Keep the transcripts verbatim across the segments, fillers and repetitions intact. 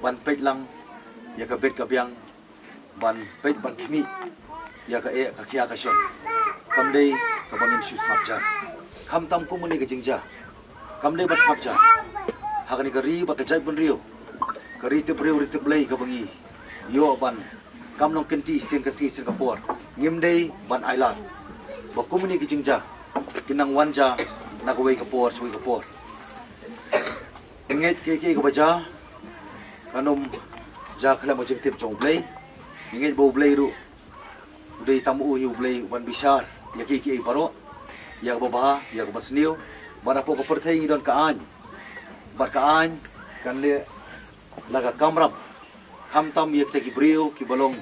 ban peit lang ïa ka bet ka biang, ban peit ban khmih ïa ka eh ka khia ka shon. Kam dei kaba ngin shu sngap jar. Khamtam kum kane ka jingjia, kam dei ban sngap jar. Ha kane ka ri bad ka jaitbynriew, ka ri tip briew ri tip Blei kaba ngi ïoh ban kam nongkynti sien ka sngi sien ka por, ngim dei ban ailad ba kum kane ka jingjia kin nang wan jia na kawei ka por sha kawei ka por. Ngi ngeit kiei kiei kaba jia kan ym jia khlem ka jingtip jong U Blei. Ngi ngeit ba U Blei ruh u dei, tang u hi U Blei uban bishar ïa kiei kiei baroh, ïa kaba bha, ïa kaba sniew. Bad hapoh ka pyrthei ngi don ka aiñ, bad ka aiñ kan leh la ka kamram. Khamtam ïa kita ki briew kiba long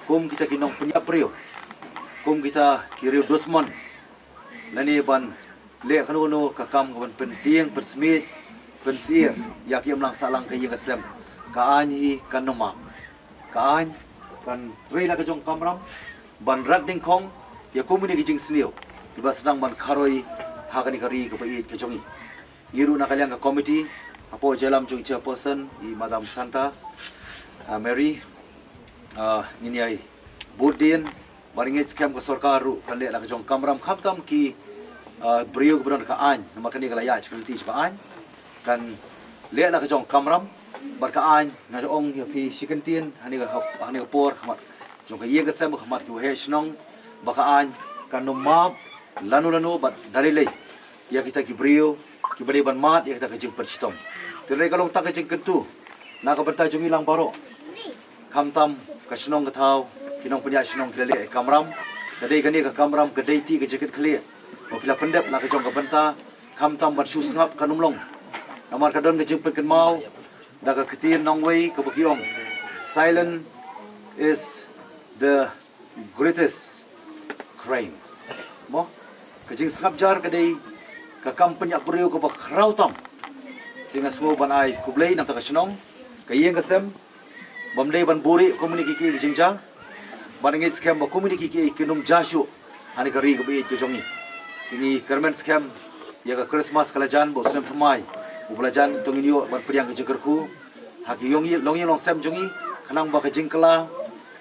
kum kita ki nongpynïap briew, kum kita ki riew dusmon, lane ban leh kano kano ka kam kaban pyntieng pynsmiej pynsyier ïa ki imlang sahlang ka ïing ka sem, ka aiñ hi kan ym map. Ka aiñ kan trei la ka jong kamram ban rat dyngkhong ïa kum kine ki jingsniew kiba sdang ban kharoi ha kane ka ri kaba ïeit ka jong ngi. Ngi ruh na ka liang ka komiti, hapoh jingïalam jong i chairperson, i Madam Santa, ah, Mary, ah, ngin ïai bud dien bad ngi ngeit skhem ka sorkar ruh kan leh la ka jong kamram, khamtam ki, ah, briew kiba don ka aiñ, namar kane ka la ïaid sha ka lynti jong ka aiñ. Kan leh la ka jong kamram bad ka aiñ, nga ong ïa phi shi kyntien, ha kane ka, ha kane ka por, ha khmat jong ka ïing ka sem, ha khmat ki waheh shnong, ba ka aiñ kan ym map lano lano bad da lei lei ïa kita ki briew kiba dei ban mad ïa kita ki jingpynshitom. Te hynrei ka long tang ka jingkyntu na ka bynta jong ngi lang baroh. Khamtam ka shnong ka thaw, ki nongpynïaid shnong ki la leh kamram. Ka dei kane ka kamram ka dei tang ka jingkitkhlieh ba phi la pyndep la ka jong ka bynta. Khamtam ban shu sngap kan ym long, namar ka don ka jingpynkynmaw da ka ktien nongwei kaba ki ong, "Silence is the greatest crime." Mo, ka jingsngap jar ka dei ka kam pynïap briew kaba khraw tam. Te nga sngew ban ai khublei na ka bynta ka shnong, ka ïing ka sem, bym dei ban buhrieh kum kine ki, ki jingjia, bad ngi ngeit skhem ba kum kine ki, ki kin ym jia shuh ha kane ka ri kaba ïeit ka jong ngi. Te ngi kyrmen skhem ïa ka Christmas ka la jan, bad u snem thymmai uba la jan, to ngin ïoh ban pdiang ka jingkyrkhu ha ki longïing longsem jong ngi, khnang ba ka jingkylla,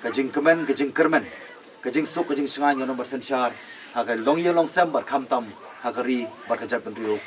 ka jingkmen, ka jingkyrmen, ka jingsuk ka jingshngaiñ kan ym bar synshar ha ka longïing longsem bad khamtam ha ka ri bad ka jaitbynriew.